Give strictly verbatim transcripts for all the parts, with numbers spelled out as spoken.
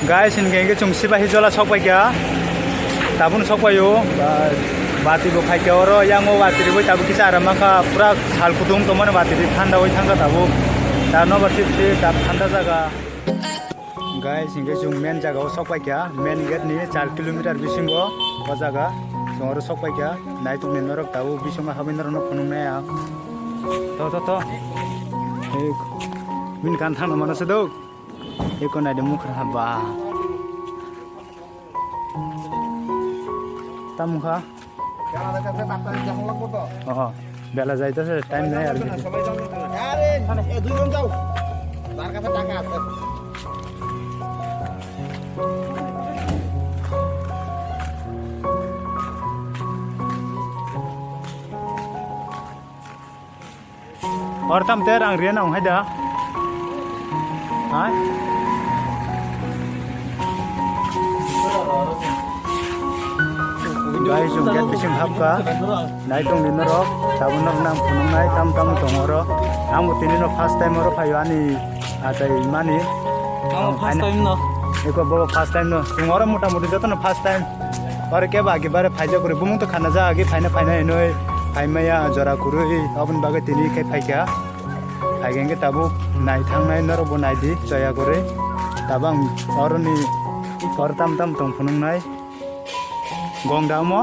Guys, hinkhe hinkhe chwng Sipahi Jola sokpaikha. Tabukno sokpaio. Ba-, bati bo phaikha oro, yango bati rwui tabuk kisa aram mankha, pura sal kutung tongmani bati ri thanda oi thangkha tabuk. Da nobar sip sip, da thanda jaga. Guys, hinkhe chwng main jaga o sokpaikha, main gate ni char kilometer bisingo o jaga. Chwng oro sokpaikha, naitukni norok tabuk bisingo habwi norokno phunuknai ang. To, to, to. Ei, bini kan thangno mano se do. Eko naidi mukhra haba. Tamukha. Oh, bela jai to se time nai ar. Or tam te rang riya na ong hai da. Hai. Guys, chwng gate bising hapkha. Naitung ni norok, tabuk norok nang phunuknai tam tam tong oro. Ang bo tini no first time oro phaio ani achai mani. Ang first time no. Eko bo first time no. Chwng oro mota moti joto no first time. Oro kebo agi bare phaijak kwrwi, bumung to khana jak agi phaina phaina hinwi phaimaya jora kwrwi, aboni bagwi tini khe phaikha. Phaikha hwnkhe tabuk nai thangnai norokbo naidi choya kwrwi. Tabuk ang oroni oro tam tam tong phunuknai. Gong da omo?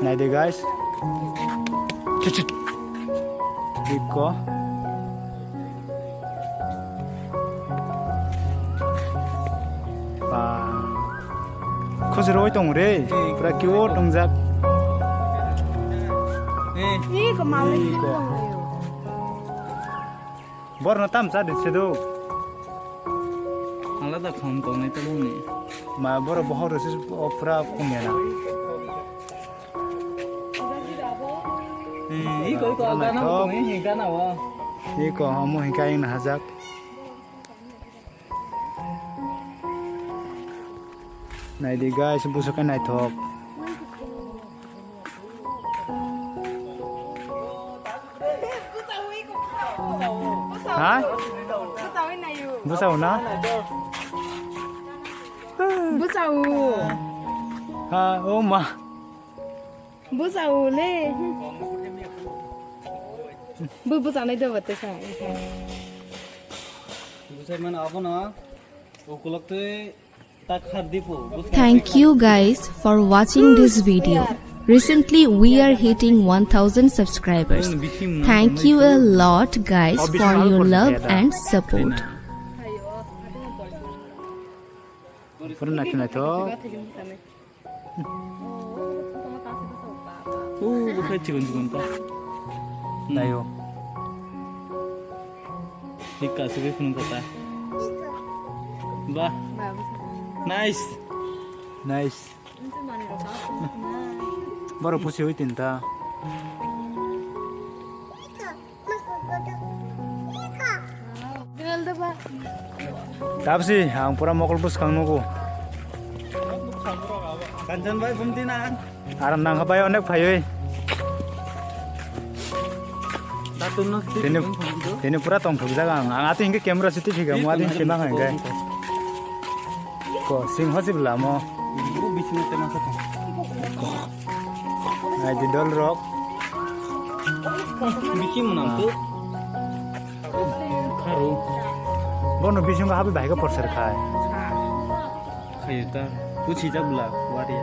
Naidi guys. Chut, chut. Ikko. Ba. Khujurwi tong re. Pura cute tongjak. Iko. Borno tam cha de sedo. Alada kham tongnai tabukni. Ma borok bohor rwse o pura kumya na. Hmm, iko, iko, gana bo tongwi, gana o. Iko, omo hinkhe ayang nahajak. Naidi guys, buso khe naithok. Ha? Busa o na? Busa o. Ha, o ma. Busa o le. Bu busa nai do bate sa. Busa mana abo na. Ukulok twi. Thank you guys for watching this video. Recently, we are hitting one thousand subscribers. Thank you a lot, guys, for your love and support. Pura naithok naithok. O, bukhai chikon chikon ta. Nayo. Hika sugui phunuk kota. Bah. Nice. Nice. Borok pusi hui tinta. Tabsi, ang pura mokol bwskang nugo. Kanchan bhai, bumti na. Aram nangkha bai onek phaiwi. Tini, tini pura tongthok jak ang. Ang ati hinkhe camera siti phika mo ati hinkhe mang hinkhe. Ko sing hosi bwla mo. Naidi dol rok. Bisi mwnam tu. Kharo. Bono bisingo habwi bahai khe porser khai. Khayo ta. Pusi jak bwla wari.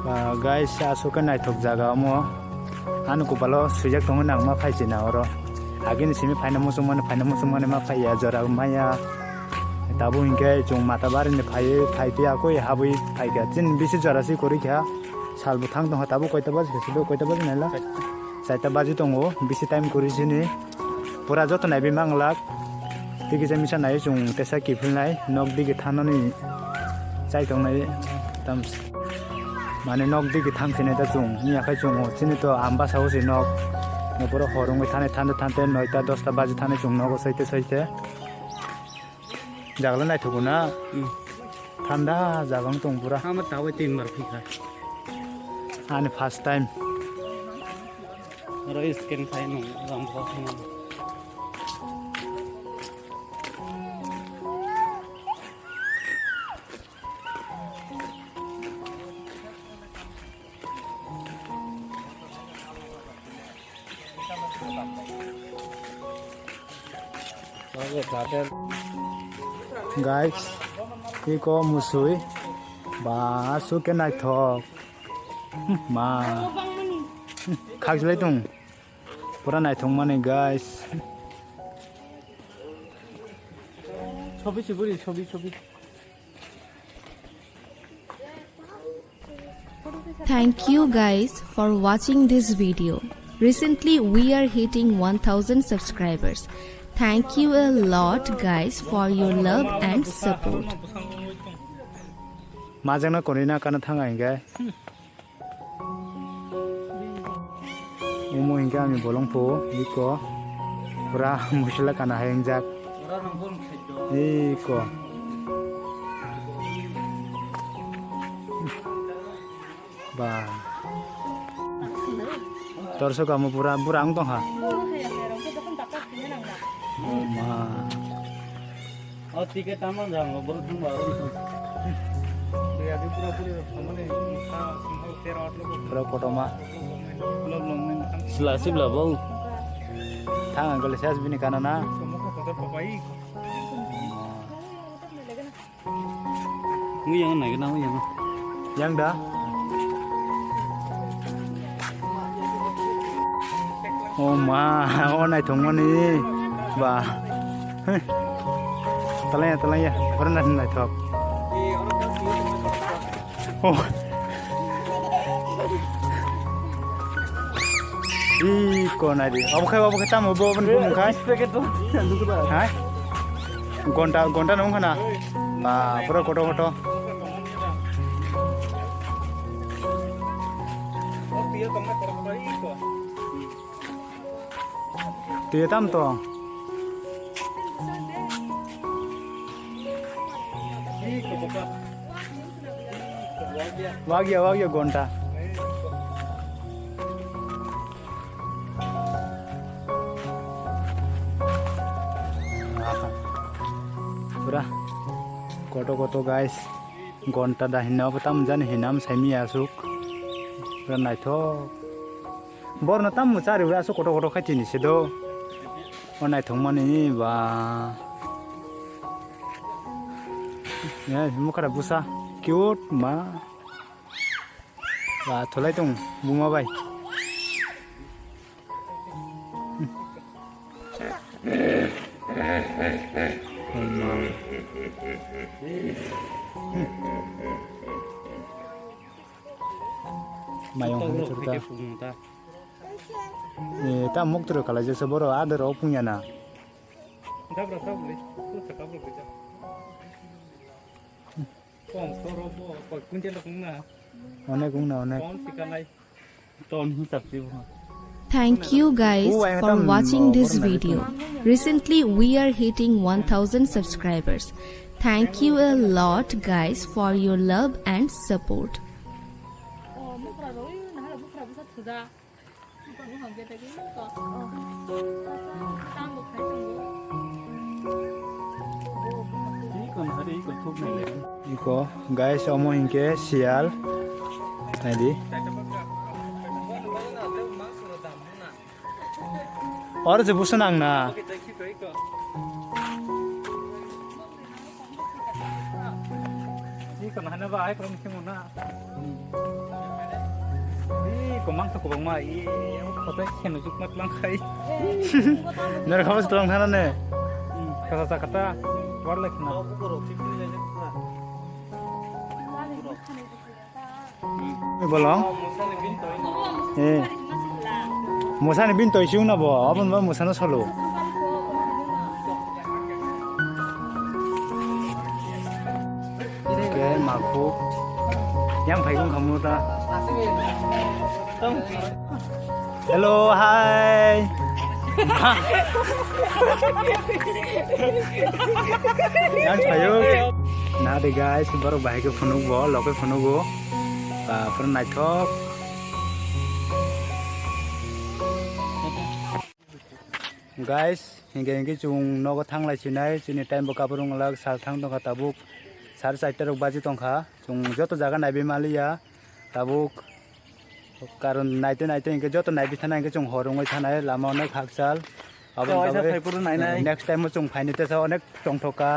Ah, guys, aswk khe naithok jaga omo. Ani kopalo swijak tongo nang ma phai se na oro. Agini simi phaina muchung mani, phaina muchung mani ma phai ya, jora maya. Tabuk hinkhe chwng Matabari ni phaiwi, phai twi akoi habwi phaikha. Chini bisi jora si kwrwi kha. Sal bo thang tongkha, tabuk koita baji kha, sibuk koita baji naila? Chaita baji tongo, bisi time kwrwi sini. Pura joto naiwi manglak. Tei kisa misa nai chwng tesa kiphilnai, nok digi thanani chai tongnai tam. Mane nok digi thang sinai ta chwng, miya khai chwng o, chini to ambasa o se nok. Nokoro hor wngwi thani thante thante noita dosta baji thani chwng nogo soite soite. Jagala naithogo na. Hmm. Thanda jaga wng tong pura. Ama tawai tin bar phikha. Ani first time. Aro scan khai nung ram ko khai nung. Guys, iko musui ba suke naithok. Ma. Khakjlai tung. Pura naithok mani, guys. Sobi siburi, sobi, sobi. Thank you guys for watching this video. Recently we are hitting one thousand subscribers. Thank you a lot guys for your love and support. Majangna konina kana thanga hingai. Omo hinkhe ani bolong po iko pura musila kana hai wngjak. Iko. Ba. Torso kamo pura bura ang tongkha. Ma. O ticket tamo jang lo, borok thang ba, borok thang. Pura kotorma. Sila sibla bo. Thang ang kole ses bini kana na. Ngi yang nai na, ngi yang. Yang da? Oh ma, o naithok mani ba. Talaya, talaya, oro naithok. Oh. Ih, ko nai di. Abo khai, abo khai tamo bo, bo, bo khai. Hai? Gonta, gonta nung khana. Ba, pura koto koto. Twi tam to. Wagya, wagya gonta. Pura koto koto guys. Gonta da hinna obo tam jani hinna am saimi asuk. Pura naithok. Borno tam chari ura asuk koto koto khai tini se do. O naithok mani ba. Ya, mukara busa. Cute ma. Ba, tholai tong, buma bai. Mayung hai churka. Eh, ta muk turu kalai jesa boro adar o pungya na. Dabra sabuli, tu sakabul kita. Onek wngna, onek. Thank you guys for watching this video. Recently we are hitting one thousand subscribers. Thank you a lot guys for your love and support. Iko guys, omo hinkhe siyal. Naidi. Oro je busa nang na. Iko nahana ba ai krom khemo na. Ih, komang sa kobangma, ih, khotai kheno jukmat lang khai. Nor khamas tong thana ne. Hmm, kasa sa kata, war lai khna. Bolong. Eh. Musani bin toi siung na bo, abon ba musana solo. Oke, maku. Yang phai kung kamu ta. Hello, hi. Yang phayo. Na de guys, baru bahai ke phunuk bo, loke phunuk bo. Ba, pura naithok. Guys, hinkhe hinkhe chwng nogo thanglai sinai, chini time bo kabrung lak sal thang tongkha tabuk, sare charta rok baji tongkha, chwng joto jaga naibi maliya tabuk, karon naite naite hinkhe joto naibi thana hinkhe chwng hor wngwi thanai lama onai khakchal, Aboni bagwi next time o chwng phaini tesa onek tongthok kha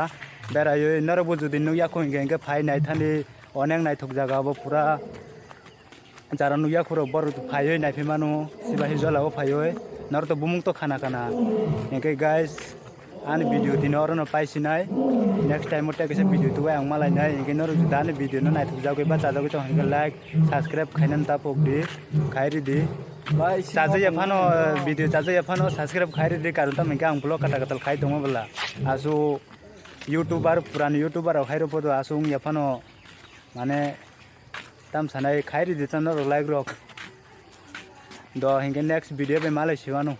beraiwi norokbo jodi nukya kho hinkhe hinkhe phai naithani onek naithok jaga obo pura jara nukya khorok borok phaiwi naiphi mano sibahi jolao phaiwi norok to bumung to khana khana hinkhe guys ani video tini orono paisinai next time o tei kaisa video tubai ang malainai hinkhe norok jodi ani video no naithok jagwi ba chajagwi tong hinkhe like subscribe khainani tapok di khairidi. Chajaya phano video chajaya phano subscribe khairidi karon tamo hinkhe ang vlog katal katal khai tongo bwla asu youtuber puran youtuber rok hairo podo asu wngya phano mane tam sanai khairidi channel rok like rok do hinkhe next video bai malai siwano.